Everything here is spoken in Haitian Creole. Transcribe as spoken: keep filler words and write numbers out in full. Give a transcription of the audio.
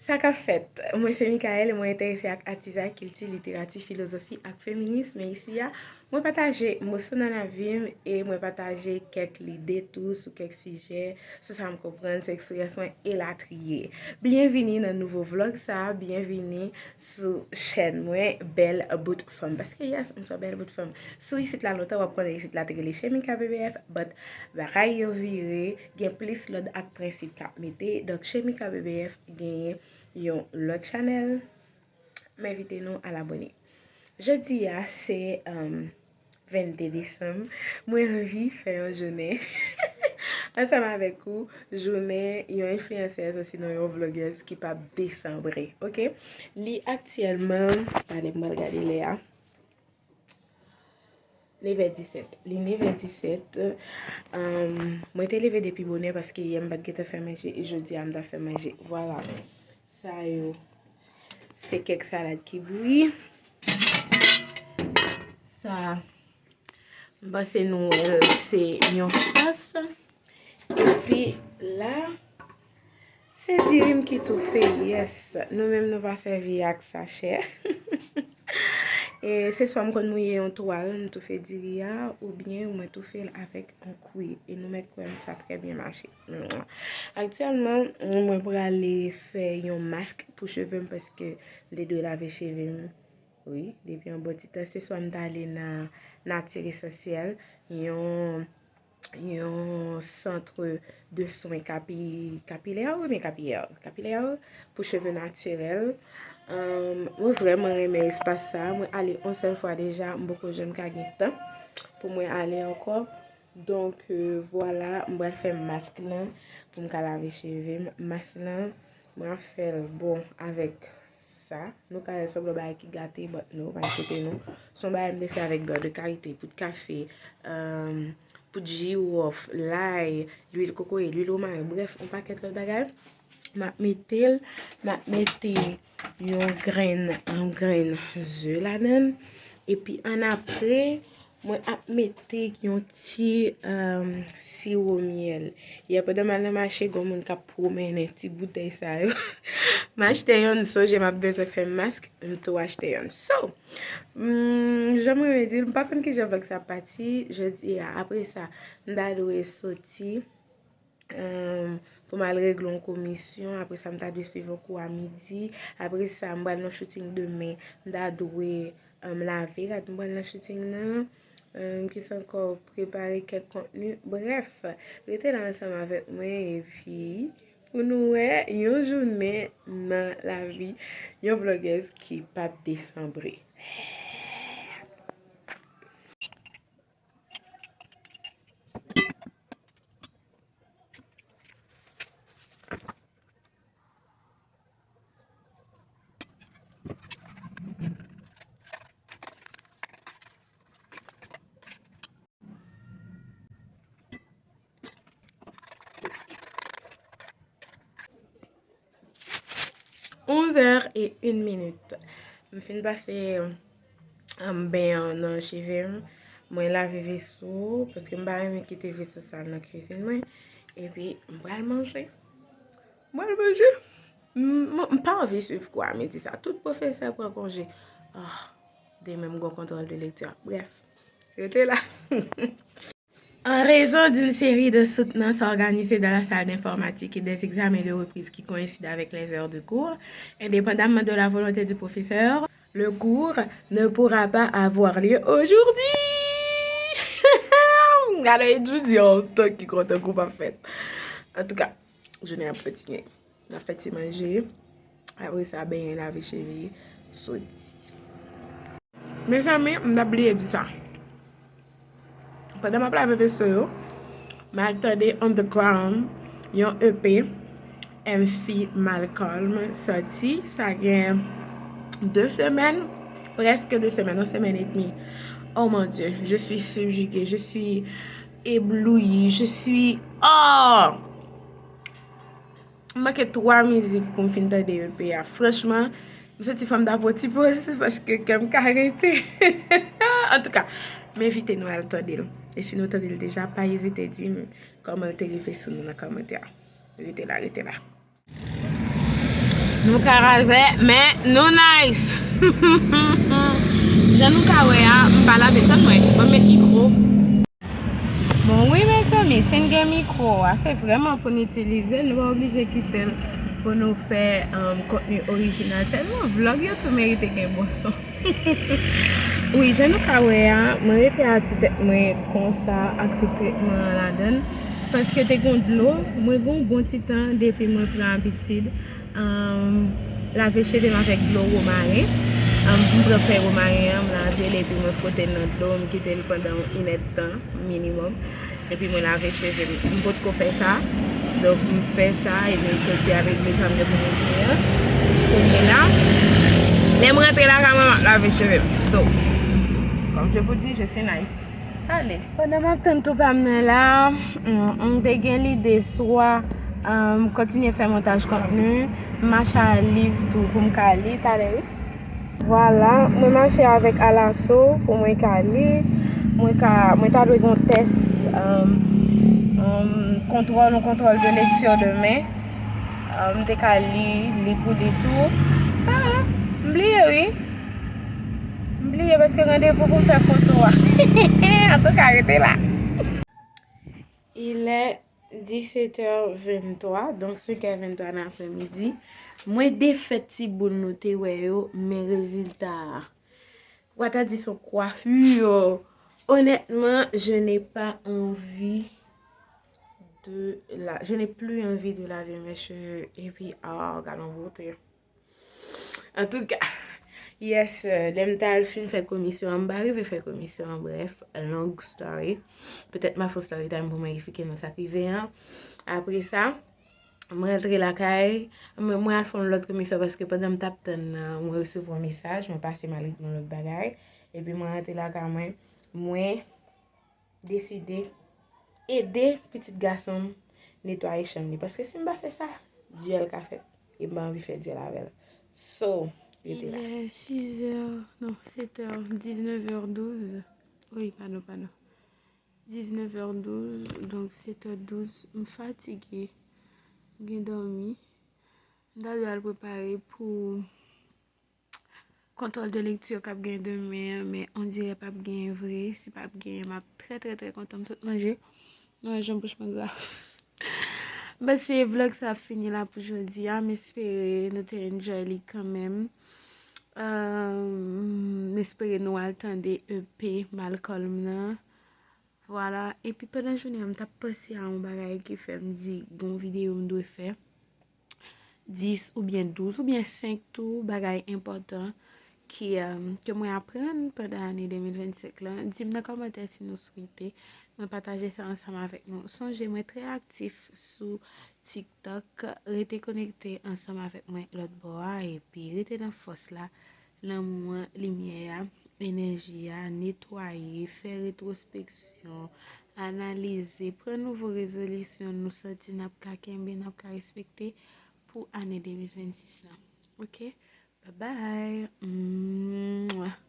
Sa k ap fèt? Mwen se Michaëlle e mwen enterese ak atizay, kilti, literati, filozofi ak feminism. E isi a, mwen pataje moso nan lavi m e mwen pataje kèk lide tou sou kèk sijè, sou sa m konprann, sou eksperyans mwen, elatriye. Byenvini nan nouvo vlog sa, byenvini sou chèn mwen, Bèl Bout Fanm. Paske yes, m se yon bèl bout fanm. Si w isit la lontan, w ap konnen isit la te rele Chemika B B F, but bagay yo vire, gen plis lòd ak prensip k ap mete. Donk, Chemika B B F genyen yon lòt chanèl. M envite nou al abòne. Jodi a, se, um, vennde desanm. Mwen anvi fè yon jounen ansanm avèk ou, jounen yon enfliyansèz, osinon yon vlogèz ki p ap desanbre, oke? Li aktyèlman, talè m pral gade lè a. Nevè disèt. Li nevè disèt. Um, mwen te leve depi bonè paske yè m pa t gentan fè manje e jodi a m t ap fè manje. Vwala. Sa yo, se kèk salad ki bouyi. Sa, m panse nou wè l, se yon sòs. Epi la, se diri m ki toufe, yes. Nou menm nou pa sèvi ak sachè. E se swa m konn mouye yon twal, m toufe diri a, oubyen mwen toufe l avèk yon kwi. E nou mèt kwè m, sa trè byen mache. Aktyèlman, mwen prale fè yon mask pou cheve m paske m te dwe lave cheve m. Wi, depi yon bon ti tan, se swa m t ale nan Nature Essentielle, yon, yon centre de soins capi-, capillaires, wi, men capillaires, capillaires, pou cheve natirèl. Um, mwen vrèman renmen espas sa. Mwen ale yon sèl fwa deja, m poko janm ka gen tan pou mwen ale ankò. Donk, euh, vwala, m pral fè mask lan pou m ka lave cheve m. Mask lan, mwen ap fè l bon avèk sa. Nou ka wè sanble bagay ki gate, but no, pa enkyete nou. Se yon bagay m te fè avèk bè de karite, poud kafe, um, poud jiwòf, lay, lwil kokoye, lwil womaren, brèf, yon pakèt lòt bagay. M ap mete l, m ap mete yon grenn, yon grenn ze ladan l. Epi annapre, mwen ap mete yon ti, um, siwo myèl. Yè, pandan m al nan mache, gen moun k ap pwomennen ti boutèy sa yo. M achte yonn, sonje m ap bezwen fè mask, m tou achte yonn. So, mm, jan mwen di, m pa konn kijan vlog sa ap pati jodi a. Apre sa, m ta dwe soti, um, pou m al regle yon komisyon. Apre sa, m ta dwe swiv yon kou a midi. Apre sa, m pral nan shooting demen. M ta dwe, um, lave rad m pral nan shooting nan. Um, kisa ankò? Prepare kèk kontni. Brèf, rete la ansanm avèk mwen epi pou nou wè yon jounen nan lavi yon vlogèz ki p ap desanbre. Onz è e yon minit. M fin pase, um, beny an nan cheve m. Mwen lave veso, paske m pa renmen kite veso sal nan kwizin mwen. Epi, m pral manje. M pral manje. M, m, m pa anvi swiv kou a midi sa. Tout pwofesè pran konje. Ah, demen m gon kontwòl de lekti. Brèf, rete la. En raison d'une série de soutenances organisées dans la salle d'informatique et des examens de reprise qui coïncident avec les heures de cours, indépendamment de la volonté du professeur, le cours ne pourra pas avoir lieu aujourd'hui. Gade etidyan an ki kontan kou p ap fèt. Antouka, jounen ap kontinye. N ap fè ti manje. Apre sa, benyen, lave cheve, soti. Mezanmi, m t ap bliye di sa. Pandan m ap lave veso yo, m al tande Underground, yon E P M C Malcolm sòti. Sa gen de semèn, prèske de semèn, yon semèn edmi. Oh mon Dieu, je suis subjuguée, je suis éblouie, je suis, oh! M manke twa mizik pou m fin tande E P a. Franchman, m santi fò m ta pran ti poz paske kè m ka rete. Antouka, m envite nou al tande l. E si nou tande l deja, pa ezite di m kòman l te rive sou nou nan kòmantè. Rete la, rete la. Nou ka razè, men nou nice. Jan nou ka wè a, m pa lave, tann mwen, mwen met mikwo. Bon, wi, mezanmi, si n gen mikwo a, se vrèman pou n itilize l, nou pa oblije kite l pou nou fè um, kontni orijinal. Sèlman vlòg yo tou merite gen bon son. Wi, jan nou ka wè a, mwen rete a ti tèt mwen konsa ak tout tretman an ladan l. Paske te gon dlo, mwen gon bon ti tan depi mwen pran abitid. Um, lave cheve m avèk dlo womaren. Um, m pran fèy womaren an, m lave l epi mwen fwote l nan dlo, m kite l pandan yon inèdtan minimòm. Epi mwen lave cheve m. M potko fè sa. Donk m fè sa epi m soti avèk de sa m te pou mete an. Kounye la, lè m rantre lakay mwen, m ap lave cheve m. So, comme je vous dis, je suis nice. Ale, pandan m ap tann tou pa m nan la, m te gen lide swa um, kontinye fè montaj kontni, mache a liv tou pou m ka li talè, wi. Vwala, mwen mache avèk Alaso pou mwen ka li. Mwen ka, mwen ta dwe gen yon tès um, um, kontwòl, yon kontwòl de lekti demen. Um, m te ka li, li pou li tou. Ah, m bliye, wi. M bliye paske randevou pou m fè foto a. Antouka, rete la. Il est dix-sept heures vingt-trois, donc cinq heures vingt-trois nan aprèmidi. Mwen defèt ti boul nou te wè yo, men rezilta a. Ou ta di son kwafi yo. Honnêtement, je n'ai pas envie de la, je n'ai plus envie de laver mes cheveux. Epi, ah, gade yon bote. Antouka, yes, euh, lè m t al fin fè komisyon an, m pa rive fè komisyon an, brèf, long story. Petèt m a fè yon story time pou mwen eksplike nou sa k rive an. Apre sa, mwen rantre lakay, mwen, mwen al fè yon lòt komisyon paske pandan m t ap tann nan, mwen resevwa yon mesaj, mwen pase m al regle yon lòt bagay. Epi mwen rantre lakay mwen, mwen deside ede pitit gason m netwaye chanm li. Paske si m pa fè sa, dyèl ka fèt. E m pa anvi fè dyèl avè l. So, rete la. Il est six heures, non, sept heures, dix-neuf heures douze. Wi, padon, padon. Dix-neuf heures douze, donk sept heures douze. M fatige. M gen dòmi. M ta dwe al prepare pou kontwòl de lekti k ap gen demen an, men on dirè p ap genyen vre. Si p ap genyen, m ap trè, trè, trè kontan. M sot manje. Nou wè jan bouch mwen grav. Bon, se vlòg sa ap fini la pou jodi a. M espere nou te enjoy li kanmenm. Euh, m espere nou al tande E P Malcolm nan. Vwala. Epi pandan jounen an, m t ap panse a yon bagay ki fè m di gon videyo m dwe fè. Dis oubyen douz oubyen senk tou bagay enpòtan ki, um, ke mwen aprann pandan ane de mil vennsenk lan. Di m nan kòmantè si nou swete mwen pataje sa ansanm avèk nou. Sonje mwen trè aktif sou TikTok. Rete konekte ansanm avèk mwen lòt bò a epi rete nan fòs la, lanmou an, limyè a, enèji a, netwaye, fè retwospeksyon, analize, pran nouvo rezolisyon nou santi n ap ka kenbe, n ap ka respekte pou ane de mil vennsis lan. Ok? Bye bye. Mwah.